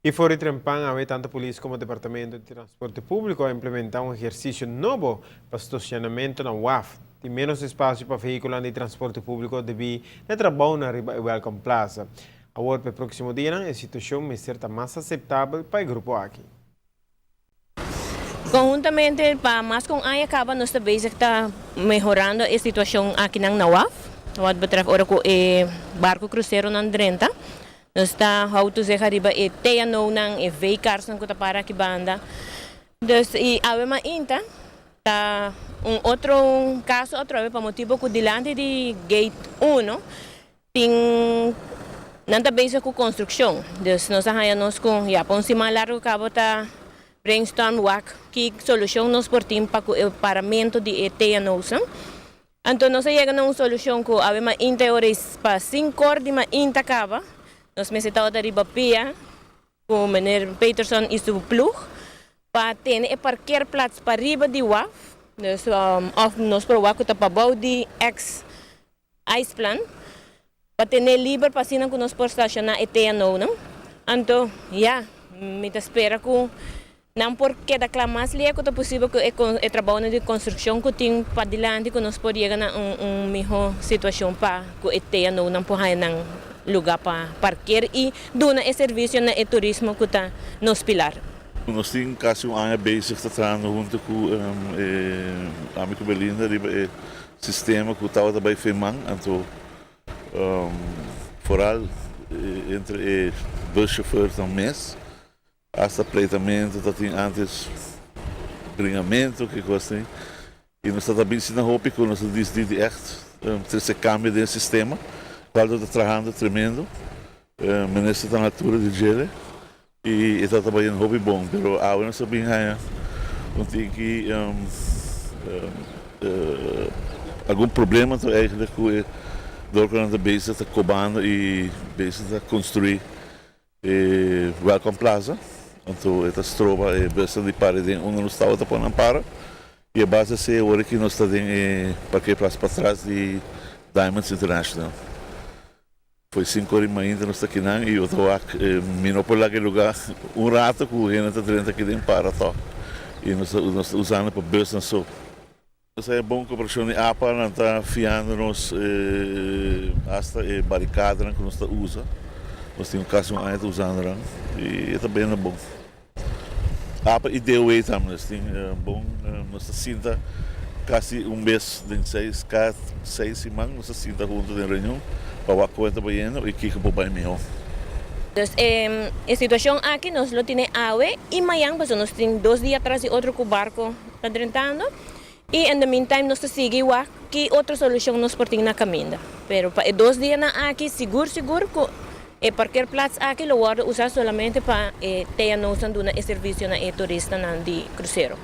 Y for di trempan awe tanto polis como Departamento di Transporte Publico a implementa un ehercicio nobo pa stacionamento na waf. Tin menos espacio pa vehiculo di transporte publico debi na trabou na riba e Welcome Plaza. Awor, pa e proximo dia, e situacion mester ta mas aceptabel pa e grupo aki. Conhuntamente, pa mas cu aña caba, nos ta bezig ta mehorando e situacion aki na waf. Wat betreft ora cu e barco crucero nan drenta. Nos ta auto zich ariba e TNO nan e V-cars nan cu ta para aki banda. Dus y awe mainta ta un otro caso otro pa motibo cu dilanti di gate 1 tin nan ta bezig cu construccion. Dus nos a haya nos cu ya pa un siman largo caba ta brainstorm wak ki solucion nos por tin pa e paramento di e TNO. Anto nos a yega na un solucion cu awe mainta pa 5 or di mainta caba. Nos mester ta riba pia cu meneer Peterson y su ploeg pa tene e parkeerplaats pa riba di waf. Dus of nos por wak ta pa bou di ex ice plant pa tene liber pa asina cu nos por staciona e TNO, no? Anto, ja, mi ta spera cu nan por keda cla mas lihe cu ta posibel cu e trabou di construccion cu tin pa dilanti, cu nos por yega na un miho situacion pa cu e TNO nan por haya nan luga pa parkeer y duna e servicio na e turismo cu ta nos pilar. Nos tin casi un aña bezig ta trahando hunto cu amigo Belinda riba e sistema cu tabata bay feman, anto vooral entre e buschauffeur nan mes, hasta pleitamento, ta tin antes bringamento, cu cos asina. Y nos ta bin na hopi cu nos a dicidi di echt trece cambio den sistema, cual ta trahando tremendo. Minister ta na altura di dje y ta trahando hopi bon, pero awe nos a bin haya un tiki algun problema to eigenlijk cu door cu nan ta bezig ta cobando y bezig ta construi e Welcome Plaza. Anto e ta stroba e bus di para den unda nos tabata pone nan para. Y a base esey awor cu nos ta den e parkeerplaats patras di Diamonds International. Foi 5 or y mainta nos ta aki nan y otro wak mi no por laga luga un rato cu hende ta drenta aki den para to. Y nos ta usando pa bus nan so. Esey ta bon cooperacion di APA, nan ta fiando nos hasta e barricada cu nos ta usa. Nos tin casi un aña usando nan y ta bon bon. APA y DOW tambe, nos tin bon, nos ta sinta casi un bes den 6 siman, nos ta sinta hunto den reunion pa wak con ta bayendo y kico por bay miho. Dus e situacion aki nos lo tin awe y mañan, pues nos tin 2 dia atras di otro cu barco ta drentando. Y in the meantime nos ta sigui wak ki otro solucion nos por tin na caminda. Pero pa 2 dia nan aki sigur sigur cu e parkeerplaats aki lo wordo usa solamente pa e TNO duna e servicio na e turista nan di crucero.